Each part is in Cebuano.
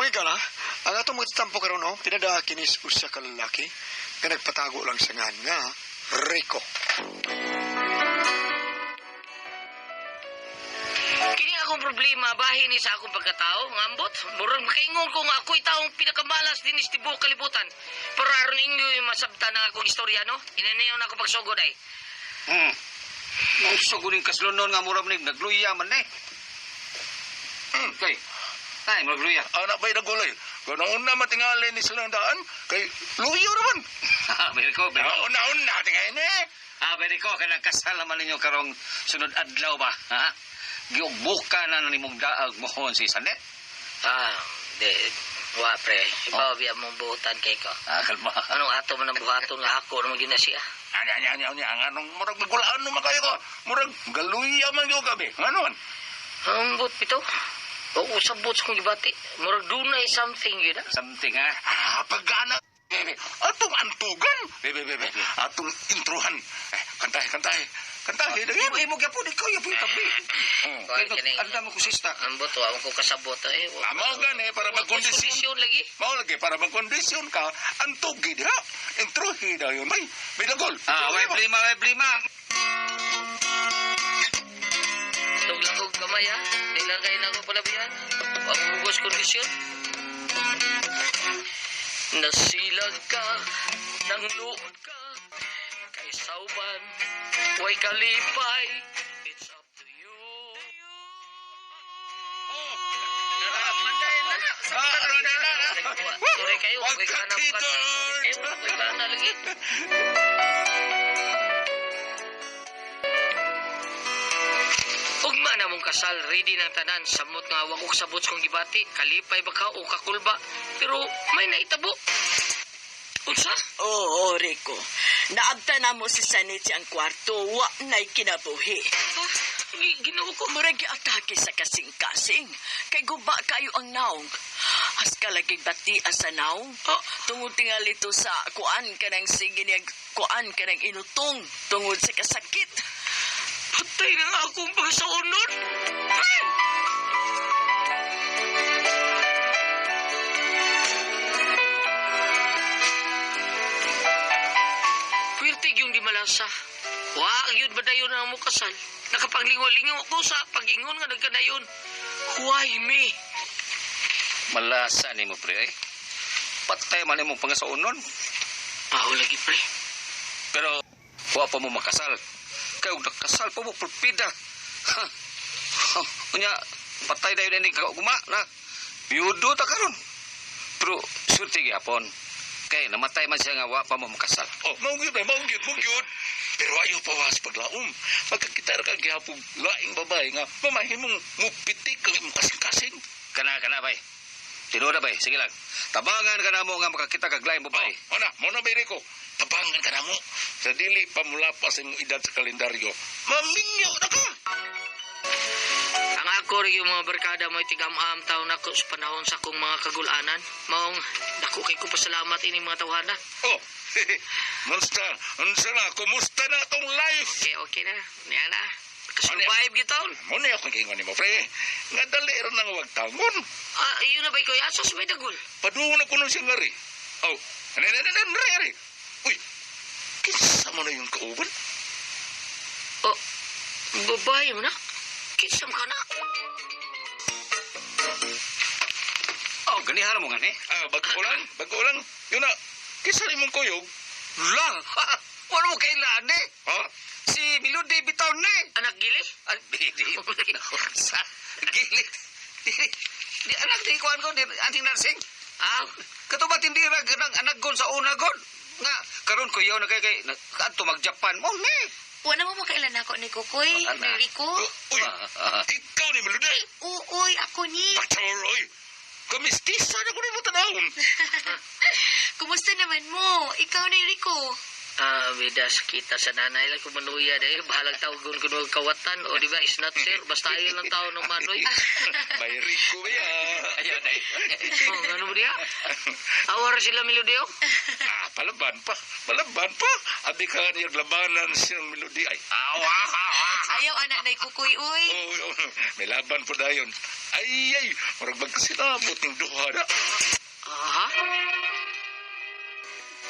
Mga higala, ang atong mga tatampo karon no, pinadaa kinis usa ka lalaki nga nagpatago lang sa ngan nga Rico. Kini akong problema bahin ni sa akong pagkatao, ngambot. Murag makaingon ko nga ako'y taong pinakamalas din sa tibuok kalibutan. Pero aron inyo yung masabtan ang akong istorya, no? Inanayaw na ako pagsugod ay. Unsa guning kaslonon nga mura man nagluya man eh. Kay. Ay, magluya. Anak ba'y nagulay? Kung una matingali ni silang daan, kay luyo naman. Beriko, beriko. Una-una, tingayin eh. Ah, beriko, kanang kasal naman ninyo karong sunod adlaw ba? Ha? Giugbuka na na nimong daag mohon si Sanet. Ah, di, wa pre. Ibaw biya mong buhutan kay ko. Ah, kalma. Anong ato man ang buhaton nga ako naman yun na siya? Anya, anya, anya, anya, ang anong murag nagulaan naman kayo ko. Murag galuya man yun gabi. Ano man? Ambot pito. O usabot sa kong gibati. Murag dunay something yun ah. Something ha. Ah, pagana. Bebe, atong antugan. Bebe, bebe, atong intruhan. Eh, kantahe, kantahe. Kantahe, dali. Imo imo gyapon ikaw gyapon tabi. Oh. Kuan kini. Anda mo ko sista. Ambot wa ko kasabot eh. Ah, mao gani para magkondisyon. Kondisyon lagi. Mao lagi para magkondisyon ka, antugi diha. Intruhi dayon. May, may dagol. Ah, way blima, way blima. Tuglang og kamay ha. Di lang kayo na ako palabihan. Wa mo bugos kondisyon. Nasilag ka, nang luod ka, kay sauban, way kalipay, it's up to you. Ah, ano na, na, na. Sorry kayo, okay ka na bukas. Okay ka na lagi. Ugma na mong kasal, ready ng tanan, samot nga wa ko sabot sa kong gibati, kalipay ba ka o kakulba, pero may naitabo. Unsa? Oo, Rico. Naabta na mo si Sanet siyang kwarto, wa na'y kinabuhi. Ha? Ginoo ko. Murag atake sa kasing-kasing. Kay guba kayo ang naong. As kalaging bati sa naong. Ah. Tungod tingali to sa kuan kanang sige niya, kuan kanang inutong. Tungod sa kasakit. Patay na nga akong pagsaunod. Pwerte yung di malasa. Wa, yun ba dayon ang mukasal? Nakapaglingaw-lingaw ako sa pag-ingon nga nagkadayon. Why me? Malasa nimo pre eh. Patay man imong pangasaunon. Pao lagi pre. Pero wa pa mo makasal. Kay og nakasal pa mo pulpida. Ha. Ha. Unya patay dayon ini ka ugma na. Biyudo ta karon. Pero swerte gyapon. Kay namatay man siya nga wa pa mo makasal. Oh, mao gyud, mao gyud, mao gyud. Pero ayaw pa was paglaom. Magkakita ra ka gihapon laing babae nga mamahimong mupitik ang imong kasing-kasing. Kana kana bay. Tinuod na bay, sige lang. Tabangan ka na mo nga makakita kag laing babae. Oh, ana, mo na bay ko. Tabangan ka na mo. Sa dili pa mulapas imong edad sa kalendaryo. Maminyo na ka. Ang ako rin yung mga barkada mo tigam-am taon ako sa panahon sa akong mga kagulanan. Maong dako kay ko pasalamat ining mga tawhana. Oh, Monster, unsa na, kumusta na atong life? Okay, okay na. Niya na. Kasurvive gyud taon. Mo na akong giingon nimo, pre. Nga dali ra nang wag tangon. Ah, yun na ba ikaw? Asa sa may dagol? Padung na kuno siya ngari. Oh, ane ane ane ane ane. Uy, kinsa mo na yung kauban? Oh, babae mo na? Kinsam ka na? Oh, ganihan mo gani. Ah, bago lang, bago lang. Yun na, kinsa ni mong kuyog? Lang. Wala mo kailan eh. Ha? Si Melody bitaw ni. Anak gili? Ay, di, sa gilid. Di, di anak di kuan ko di anting nursing. Ah, Kato ba tindi ra ganang anak gon sa una gon? Nga karon ko yaw na kay kay kadto mag Japan mo ni. Wala mo makailan ako ni Kukoy, Ana. ni Rico. Uy, ikaw ni Melody. Uoy, ako ni. Pachoroy. Kamistisa na ko ni mo tanawon. Kumusta naman mo? Ikaw ni Rico. Ah, bidas kita sa nanay lang kung manuya dahil bahalag tawagon ko ng kawatan o di ba is not sir basta ayaw lang tao ng manoy. May Rico ba ya? Ayaw day. Oh, ano ba diya? Awar sila Melody oh. Ah, palaban pa. Palaban pa. Abi ka niya labanan siyang Melody. Ay, Awa, awa. Ayaw anak nay Kukoy uy. oh, oh, may laban po dayon. Ay, ay, murag magkasinabot ng duha na. Aha.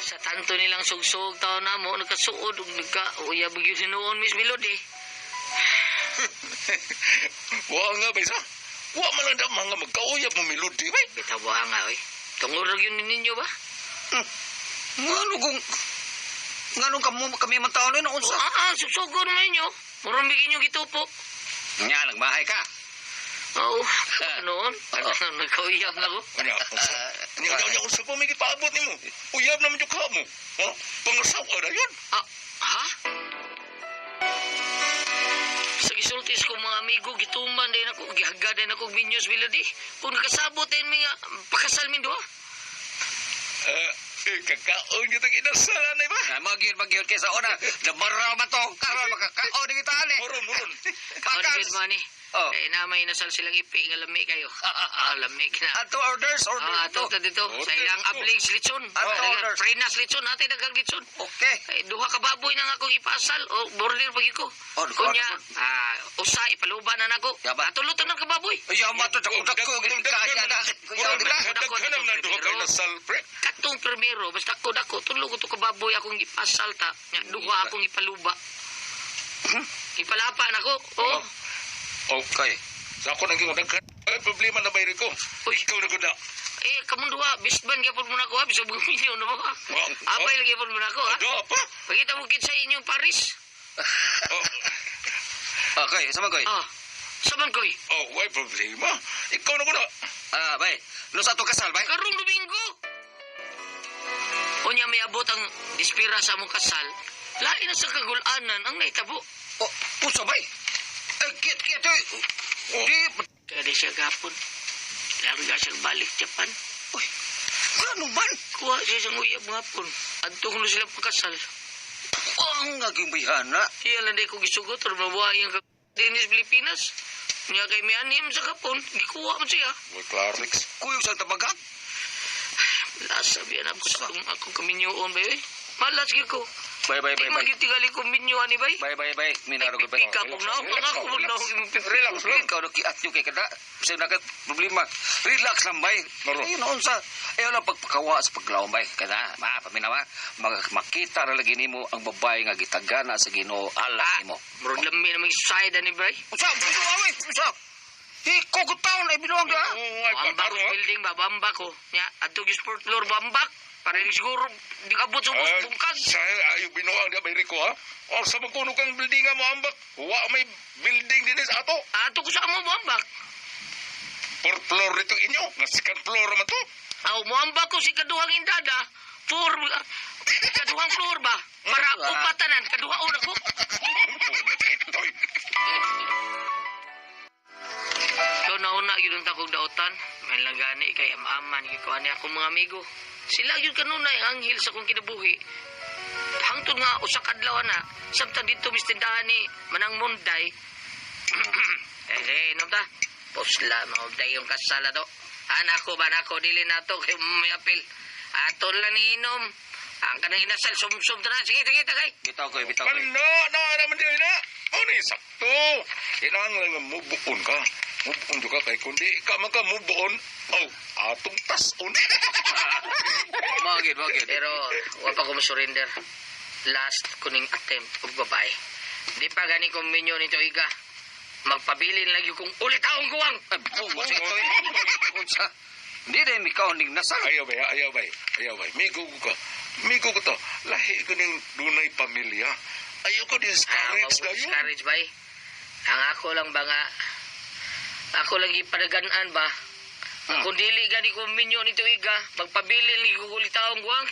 Sa tanto nilang sugsug tao na mo nagkasuod ug nagka uyab gyud hinuon Miss Melody. Wa nga ba isa? Wa man lang daw mga magkauyab mo Melody bay. Bitaw nga oy. Tungod ra gyud ninyo ba? Ngano kung ngano kamo kami man taon na unsa? Ah, sugsugon man ninyo. Murong bigin yung gitupo. Nya nagmahay ka. Oo, noon. Nagkauyab na ko. Anya, unsa? Anya, anya, anya, unsa pa may gipaabot nimo? Uyab naman yung ka mo. Ha? Pangasawa na yun. Ah, ha? Sa gisultis ko mga amigo, gituman din ako, gihaga din ako minyos Melody. Kung nakasabot din mga pakasal min duha. Eh, kakaon kitang inasalan ay ba? Na magyud magyud kay sa una. Damara man to. Karon makakaon ni kita ali. Muron, muron. Kaon Pakas. good money. Oh. Eh, na may inasal silang ipi nga lami kayo. Ah, lami na. Ato orders order Ah, ato to. ta dito. Sa Order ilang to. abling litson. Ato orders. Prenas litson, ate daghang litson. Okay. Eh, duha ka baboy na nga akong ipasal o border pag ko. Oh, duha Kunya, ka. ah, usa ipaluban na nako. Yaba. Ato luto ng kababoy. Ayaw mo to dako gid kaya na. Kuyaw di ba? Daghan naman ang duha kay inasal, pre. Katong primero, basta ko dako, tulo ko to kababoy akong ipasal ta. Nya, duha akong ipaluba. Ipalapa nako. Oh. Okay. Sa ako nang daghan. Ay, problema na ba ko? Uy. Ikaw na gud na. Eh, kamong duha, best man gyapon mo nako ha, bisag mga milyon na ba? Oh, Abay lagi gyapon mo nako ha. Ada pa. Pakita mo kit sa inyong Paris. Oh, Okay, sama koy. Ah, saman koy. oh, way problema. Ikaw na gud na. Ah, bay. No sa ato kasal bay. Karong Domingo. Unya may abot ang dispira sa among kasal. Lain na sa kagulanan ang naitabo. Oh, pusa bay. Ay, kit kit oy. Di Kaya di siya gapon. Larga siya balik Japan. Uy. Ano man? Kuha siya sa uyab ngapon. Adto ko na sila pagkasal. Ang naging bihana. Iya lang di ko gisugot or mabuhay ang dinis Pilipinas. Niya kay may anim sa kapon, gikuha man siya. Way Clarix. Kuyog sa tabagat. Lasa biyan ako sa akong, akong kaminyoon ba eh. Malas gyud ko. Bay bay Di bay bay. magitingali ko minyo ani bay. Bay bay bay. Minaro ko bay. Pick up na ako nga ako na Relax lang. Ikaw na kiat yung kay kada. Sa naka problema. Relax lang bay. Maro. Ayun unsa. Ayaw lang pagpakawa sa paglaom bay. Kada ma paminawa makita ra lagi nimo ang babae nga gitagana sa Ginoo alang nimo. Murag lami na may side ani bay. Unsa? Unsa away? Unsa? Ikaw ko taon ay binuang da. Oh, ay Bambak pataro, ha? building ba bambak ko. Nya adto gyud sport floor bambak. Para di siguro di abot sa ubos Ay, bungkag. Sa ayo binuang di ba Rico ha? Or sa magkuno kang building nga mo ambak. Wa may building din sa ato. Ato ko sa amo bambak. Fourth floor nito inyo. Nga second floor man to. Aw moambak ko si kaduhang indada. Four kaduhang floor ba? Para upatanan kaduha una ko. Punit itoy. So nauna gyud ang takog daotan. May lang gani kay amaman kay kuan akong mga amigo. Sila gyud kanunay ang anghel sa akong kinabuhi. Hangtod nga usa ka adlaw na samtang dito mis tindahan ni Manang Munday. Eh, eh, inom ta. Pusla mga yung kasala to. Anak ko ba nako dili na to kay may apil. Ato lang ni inom. Ang kanang inasal sumsum ta na. Sige, sige, tagay. Bitaw koy, bitaw koy. Ano na naman din na. Ano sakto. Kinahanglan nga mubuon ka. Mubuon ka kay kundi ka man ka mubuon. Oh, atong tason. Magid, magid. Pero wa pa ko surrender. Last kuning attempt og babae. Di pa gani ko minyo nito iga. Magpabilin lagi kung ulit akong guwang. Ay, bungo sa ito. Unsa? Hindi na mikaw ning nasal. Ayaw bay, ayaw bay, ayaw bay. Migo ko ka. Migo ko to. Lahi ko ning dunay pamilya. Ayaw ko discourage Ah, na yun. discourage bay. Ang ako lang ba nga ako lang ipadaganaan ba. Kung dili gani ko minyo nito iga, magpabilin lagi ko ulit akong guwang.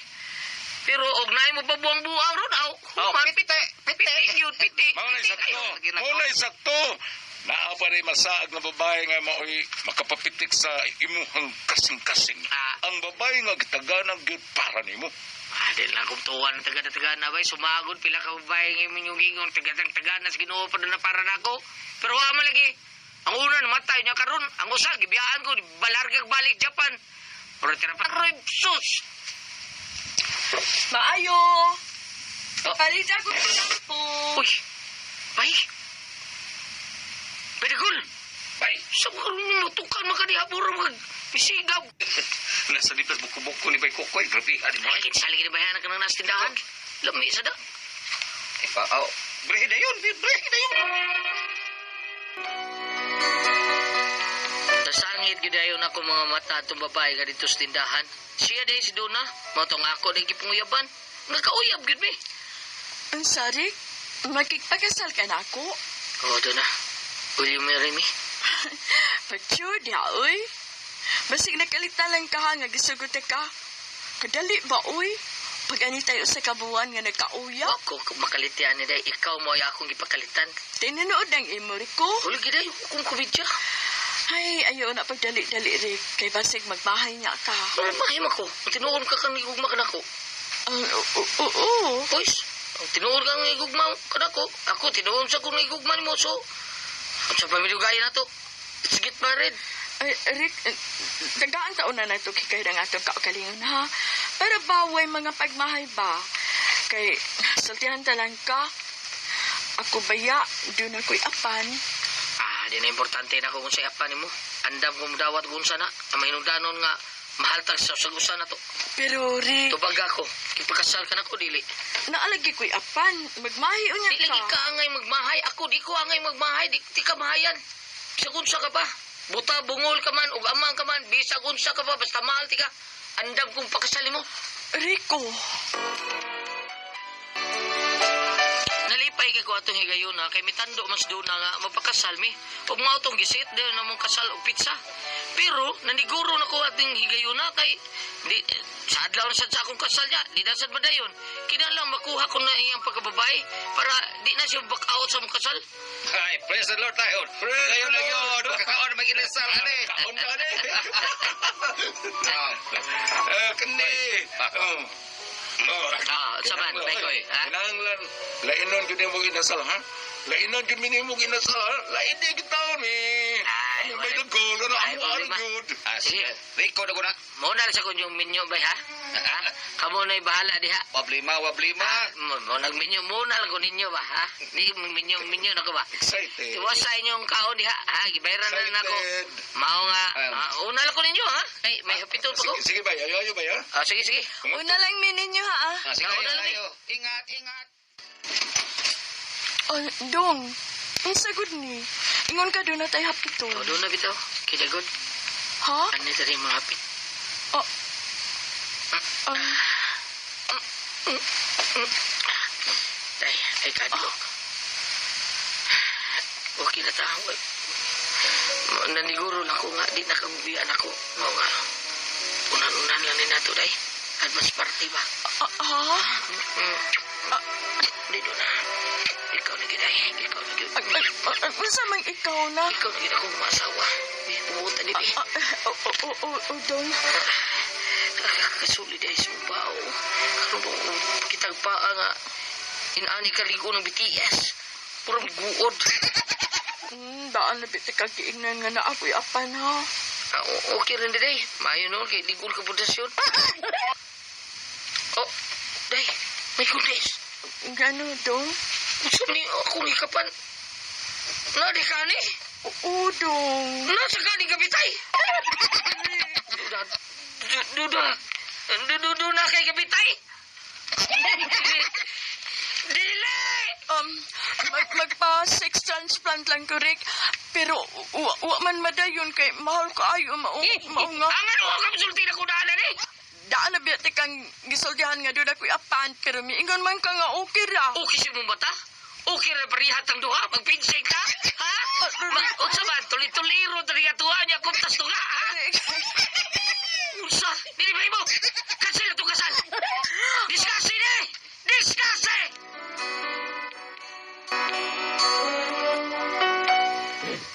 Pero og naay mo pabuang-buang ron aw. Oh, Human pite, pite. piti yun, piti. Mao na Piti sakto. kayo. Mao na sakto. Naa pa rin masaag nga babae nga maoy makapapitik sa imuhang kasing-kasing. Ah. Ang babae nga gitaganang gyud para nimo. Ah, di lang kong tuwan ng taga-taga na bay. Sumagod pila ka babae ng inyong gingon. Taga-taga na sa Ginoo pa doon na para nako. Pero wa man lagi. Ang una namatay niya karon. Ang usa gibiyaan ko balargag balik Japan. Pero tira pa roy sus. Maayo! Oh. Palit ako po. Uy. Bay. Pedagol. Bay, Sa karon mutukan man kaniha puro mag bisigaw. nasa lipas buko-buko ni Bay Kokoy. Grabe, ani mo. Ay, kinsa lagi ni bayanan ka ng nasa tindahan. Lami sa da. Eh, pa, oh, brehe na yun, brehe na yun. Nasangit gyud ayon ako mga mata atong babae nga dito sa tindahan. Siya dahil si Donna, mao tong ako dahil gipanguyaban. Nakauyab gyud mi. Ang sarik, makigpakasal ka na ako. Oh, Donna. Will you marry me? Pagtiyod ya, uy. Basig nakalita lang ka ha, nga gisugot ka. Kadali ba, uy? Pag ani tayo sa kabuan nga nagkauyap, Ako makalitian ni day, ikaw mo ay akong gipakalitan. tinunood ang imo ko. Uli gyud ay kung kubidya. Ay, ayaw na pagdali-dali, Rick. Kay basig magbahay niya ka. Mahim ako. Ang tinuod ka kang igugma kanako. Ang oo, oo. Boys, ang tinuod kang igugma kanako. Ako tinuod sa kong igugma nimo so. Sa pamilyugay na to. Let's get married. Ay, Rick, tagaan taon na nato kay ang atong kaugalingon, ha? Para baway mga pagmahay ba? Kay, sultihan ta lang ka. Ako baya, doon ako'y apan. Ah, di na importante na kung unsay apan nimo. Andam kung dawat kung sana. Ang mahinungdanon nga mahal tag sa usa na to. Pero, Rick, Tubag ako. Ipakasal ka na ko dili. naalagi ko'y apan. Magmahi unya Di lagi ka. ka angay magmahay. Ako di ko angay magmahay. Di ka mahayan. Bisag unsa ka pa. Buta bungol ka man ug amang ka man bisag unsa ka pa basta mahal ti ka. Andam kong pakasal nimo. Rico, Nalipay kay ko atong higayuna kay mitando mas duna nga mapakasal mi. Ug mao tong gisit dayon namong kasal og pizza. Pero naniguro na ko ating higayuna kay di sa adlaw na sad sa akong kasal niya, di na sad madayon. Kinahanglan makuha ko na iyang pagkababae para di na siya back out sa mong kasal. Ay, praise the Lord tayo. Praise Tayo the na Lord. yun. Makakaon, mag-inasal, ani. Kaon ka ni. Ah, Eh, kani. Oh. Oh. Ah, sa man, Kinahanglan, bay koy, ha? Kinahanglan lainon gyud nimo inasal ha. Lainon gyud nimo inasal ha. Lain di gyud taon ni. Ay, Ano wala. ba yung goal? Ano Ay, amo ano problema. gyud? Ah, sige. Rico na ko na. Mo na sa kunyong minyo bay ha. Ha? Kamo na'y bahala diha. Wablima, wablima. Mo mo nagminyo muna lang ko ninyo ba ha? Di minyo minyo na ko ba? Excited. Iwasa inyong kaon diha ha. Gibayaran na nako. Excited. Mao nga, Um, una lang ko ninyo ha. Ay, may hapiton pa ko. Sige, sige bay, ayo ayo bay ha. Ah, sige, sige. una lang mininyo, ha? Ah, sige, Nauna ayo, lang eh. ayo. Ingat, ingat. Oh, dong, ang sagod ni. Ingon ka doon na tayo hapito. O, doon na bitaw. Kidagod. Ha? Ano ito rin mga hapit? Oh. Um, Ay, ay kadlok. Okay na tao. Naniguro na ko nga, di na kamubiyan ako. Mao nga. Unan-unan lang ni nato, day. Advance party ba? ah, ha? Mm. Dito na. Ikaw na gid ay. Ikaw na gid. Ag, ag, ag, unsa man ikaw na? Ikaw na gid akong masawa. Eh, Buotan ni Ah, ah, oh, oh, oh, oh, dong. Kasuli day sa mong bao. Karon ba kung kitag paa nga inani ka ligo ng BTS. Puro guod. Daan na bit ka giingnan nga na ako'y apan, ha? Ah, okay rin day. Maayo noon kay ligon ka pundasyon. Oh, day. My goodness. Gano, dong? Unsa man ni akong hikapan? Nadi ka ni? Oo, dong. Nasa ka ni gabitay? Duda, duda, duda, duda kay gabitay. Dili! Magpa sex transplant lang ko, Rick. Pero, wa man madayon kay mahal ko ayo mao mao nga. Ang ano ka musulti na kudaanan eh? Daan na biyate kang gisultihan nga doon ako'y apan, pero miingon man ka nga okay ra. Okay siya mong mata? Okay ra parihat ang duha? Magpinsing ka? Ha? Unsa ba? Tuli-tuliro talaga tuwa niya kumtas tunga, ha? Unsa? Dili ba mo? Cancel na itong kasal! Discuss ni! Discuss!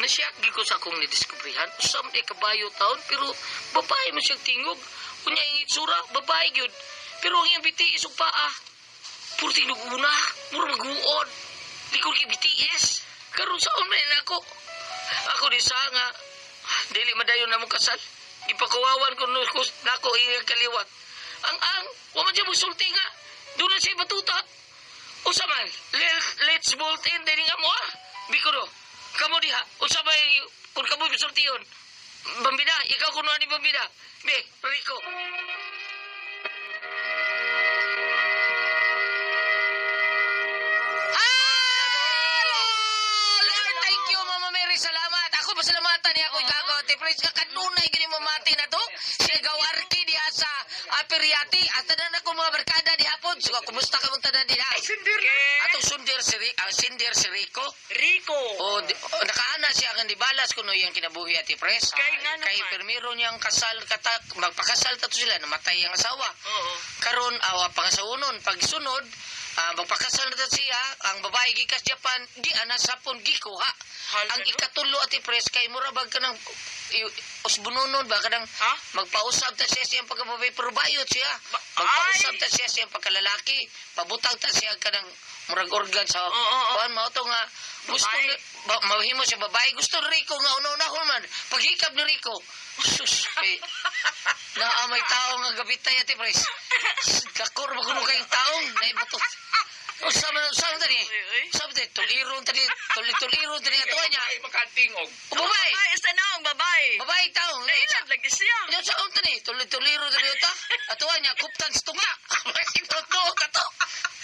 Nasyak gyud ko sa akong nidiskubrihan. Usam di kabayo taon pero babae man siyang tingog. Unya ang itsura, babae gyud. Pero ang iyang biti isog paa. Puro tingog una, mura maguod. Likod kay BTS. Karon saon man ako. Ako di sa nga dili madayon na mo kasal. Gipakuwawan ko no ko nako iyang kaliwat. Ang wa man siya mosulti nga. Doon na siya batuta. Usa man, let's bolt in diri nga mo ah. Bikuno. Kamo diha. Usa may kung kamo misultihon. Bambina, ikaw kuno ani Bambina. Be, Rico. Hello! Lord, thank you, Mama Mary. Salamat. Ako pasalamatan niya ako ikaw. Ate Prince, ka kanunay gini mamati na to. Siya gaw arki diha sa Apiriati. At tanan ako mga barkada diha po. So, kumusta ka mong tanan diha? Atong sundir si ang sindir si Rico. Rico. O, di, o nakaana siya ang dibalas kuno iyang kinabuhi, Ate Pres. Kay nga Kay naman. pirmiro niyang kasal katak magpakasal tato sila, namatay ang asawa. Oo. Karon awa pangasawunon pagsunod magpakasal na siya ang babae gikas Japan di ana sapon gikuha. Hala, Ang no? ikatulo, Ate Pres, kay mura bag kanang usbunonon ba kanang Ha? magpausab ta siya siyang pagkababae pero bayot siya. Ba- Magpausab ay! ta siya siyang pagkalalaki, pabutang ta siya kanang murag organ sa Oo, oo. kuan mao to nga gusto Babae. ni, ba, mahimo siya babae gusto ni Rico nga una-una ko man paghikab ni Rico sus eh, naa may tao nga gabitay, Ate Pres. Dakor ba kuno kayong taong naibato. Usa man usa man tani. Uy, uy. Usa man tani tuliron tani tuliron tani ato niya. Ay, makatingog. O babae. Ay, isa na ang babae. Babae taong Nailad lagi siya. Ano sa unta ni? Tuloy-tuliro dali ata. Ato niya, kuptan sa tunga. Totoo ka to.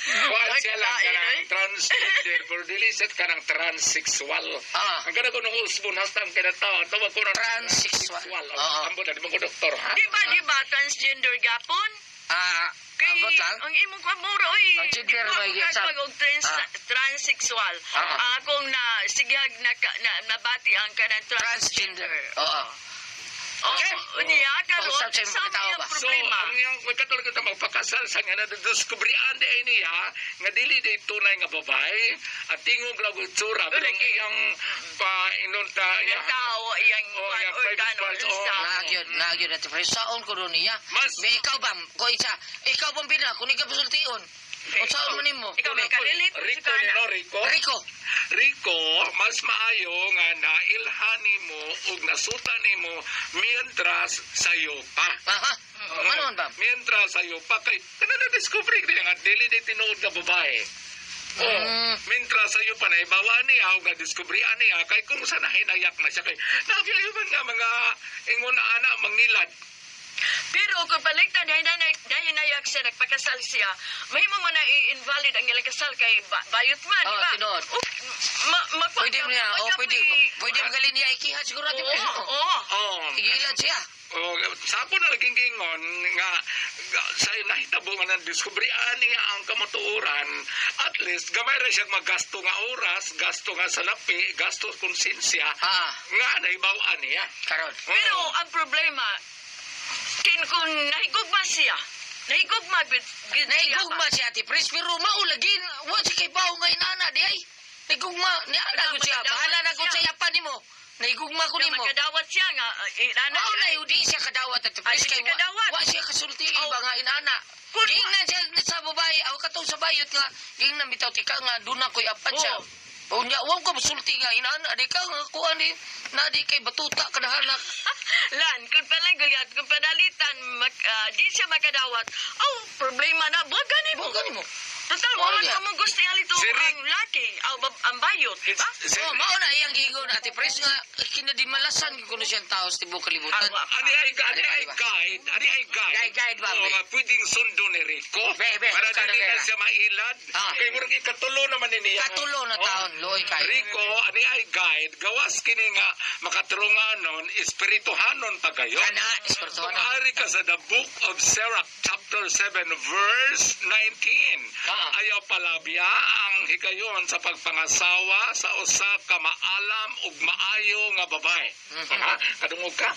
Kuan Ay, siya lang kalain, kanang ay. transgender pero dili siya kanang transsexual. Ah. Ang kanang kunong usbon hasta ang kinatao, ang tawag ko ng Transsexual. Oo. Ambot na di mo ko doktor ha. Di ba, transgender gapon? Ah, Kay, ambot lang. ang imong kamura, oy. Ang gender may gisab. gisab. Og trans, Ah. transsexual. Ah. Ang akong na, sigag na, na, nabati ang kanang Transgender. transgender. Oo. Oh, Okay. Unya, karon, Pag-usap sa imong sa katao ang ba? So, problema. ang iyang katulad ko magpakasal sa nga nadiskubrihan di ay niya nga dili di tunay nga babae at tingog lang og itsura pero ang iyang pa inunta Ang tao, iyang Oh, kwan, iyang private organo, parts, oh. unsa. Nagyod, nagyod Ate Pres. Saon ko ron niya. Mas- Be, ikaw ba? Ko isa. Ikaw bang bina? Kung ikaw pasultion. O saon mo nimo? Ikaw makarelate mo Rico sa ni kana. no Rico. Rico. Rico, mas maayo nga nailhan nimo ug nasuta nimo mientras sayo pa. Aha. Ano man ba? Mientras sayo pa kay kana na discover niya nga dili di tinuod nga babae. Oh, mientras sayo pa na ibawa niya ug na-discovery niya kay kung sa nahinayak na siya kay nabiyayo man nga mga ingon na ana mangilad. Pero kung paligtan, dahil nayak siya, nagpakasal siya, mahimo mo na i-invalid ang ilang kasal kay bayot man, di Oo, ba? tinuod. Oh, ma, Pwede mo niya. Oh, pwede. Pwede mo galin niya ikiha siguro, Ate Oo, Pres. oo. Oh, Igilan siya. Oh, sa ako na laging gingon nga nga sa nahitabo nga nang diskubrian niya ang kamatuoran, at least gamay ra siya magasto nga oras, gasto nga salapi, gasto konsensya nga nahibaw-an niya. Karon. Pero ang problema, kin kung nahigugma siya, nahigugma gud gud siya Naigugma ba? si Ate Pres, pero maulagin. Wa si kay bawo nga inana di ay. Naigugma ni ana gud siya. Makadawat Bahala na gud siya. sa yapan nimo. Naigugma ko Nga nimo. makadawat siya nga inana. Mao na yun, di siya kadawat, Ate Ay, Pres. di Kay siya kadawat. wa siya kasulti Oh. iba nga inana. Giingnan siya sa babae, aw katong sa bayot nga giingnan bitaw tika nga duna ko'y apan siya. Oh. Unya, wa ko musulti nga inana di ka nga kuan di na di kay batuta kadahanak. Lan, kung palay gulyat, kung padalitan, di siya makadawat, oh, problema na, buwag gani mo. Mo gani mo. Total, Wala wala niya. ka mong gusto niya ito Si Rick- ang laki, ang bayot, di ba? Si- Oh, mao na iyang giingon, Ate Pres, nga kinadimalasan gyud kuno siyang tao sa tibuok kalibutan. Awa. Ani ay guide, ani ay guide. Guide, guide ba, Oo, be? nga pwedeng sundo ni Rico. Be, be, para ikaw dili na na kaya. siya mailad. Kay murag ikatulo naman ni niya. Katulo na Oh. taon, luoy kayo. Rico, ani ay guide, gawas kini nga makatrunganon, espirituhanon pa kayo. Kana, espirituhanon. Kung ari ka sa The Book of Sirach, chapter 7, verse 19. Ayaw palabya ang higayon sa pagpangasawa sa usa ka maalam ug maayo nga babae. Ha? Kadungog ka?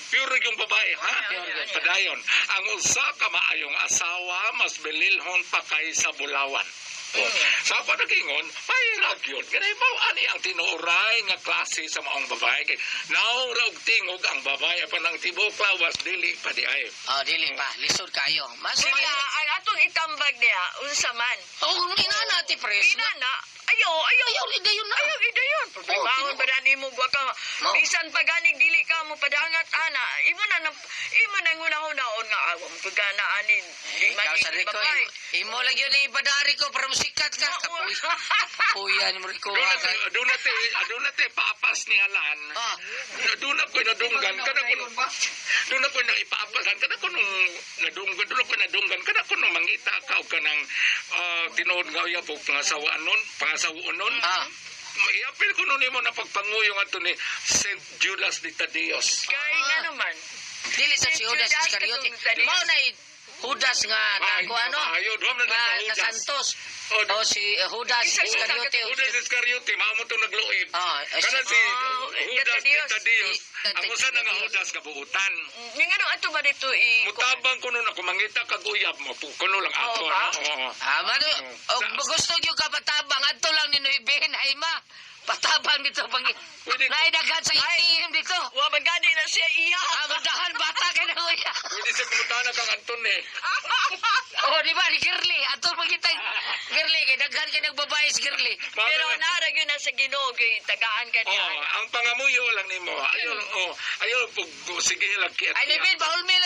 Pure yung babae, ha? Pure yun. Padayon. Ang usa ka maayong asawa mas bililhon pa kaysa bulawan. Oh. Sa ako nagingon, may yun. Kanay mao ani ang tinuoray nga klase sa maong babae. Kay naong ra og tingog ang babae apan ang tibuok lawas dili pa di ay. Oh, dili pa. Lisod kayo. Mas Kaya may. ang atong itambag niya, unsa man. Oh, inana ti pres. Ina na, ayo, ayo. Ayaw, idayon na. Ayaw, idayon. Problemahon Oh, ba na nimo wa ka? No. Bisan pa ganig dili ka mo padangat ana. Imo na imo na ngunahunaon nga awa mo pagana ani. Di man Ikaw sa ni Rico, babae. imo lagi yun ipadari ko para musikat ka. Kapuy. Kapuyan mo Rico. Doon na doon na te, doon na te papas ni Alan. Ah, Doon na ko'y nadunggan kada ko doon na ko'y naipapasan kada ko nung nadunggan doon na ko'y nadunggan kada ko nung mangita ka og kanang tinuod nga uyab og pangasawaan nun pangasawon nun. Iapil ko nun nimo na pagpanguyo ngadto ni Saint Judas de Tadeos. Kay nga naman. Dili sa si Judas Judas Iscariote. katong Tadeus. Mao na Judas nga Ay, na ano? maayo, duha man na Nga sa na Judas. Santos. Oh, O si Judas Isa sa Iscariote. Judas Iscariote, mao mo itong nagluib. Ah, eh, Kana si Judas de Tadeus. Tadeos, Si- ang usa na nga Judas kabuutan. Nga nga ato ba dito i Mutabang kuno na kumangita kag uyab mo, kuno lang ako. Oo ba? No? Oo. Ah, mano, Oh. og gusto nyo ka patabang, adto lang ni Nuiben, ay ma. Patabang dito, pag Pwede- naidaghan sa itim dito. Wa man gani na siya iya. Ah, madahan bata kay na kuya. Pwede sa kumutana kang Anton eh. Oh, di ba, ni Girly. Ato magkita, Girly, kay daghan kay nagbabae si Girly. Pero nara gyud na sa Ginoo kay tagaan ka niya. Oh, ang pangamuyo lang nimo. Ayo, oh, ayo pug sige lang kiat. Ay, Nuiben, bahol mi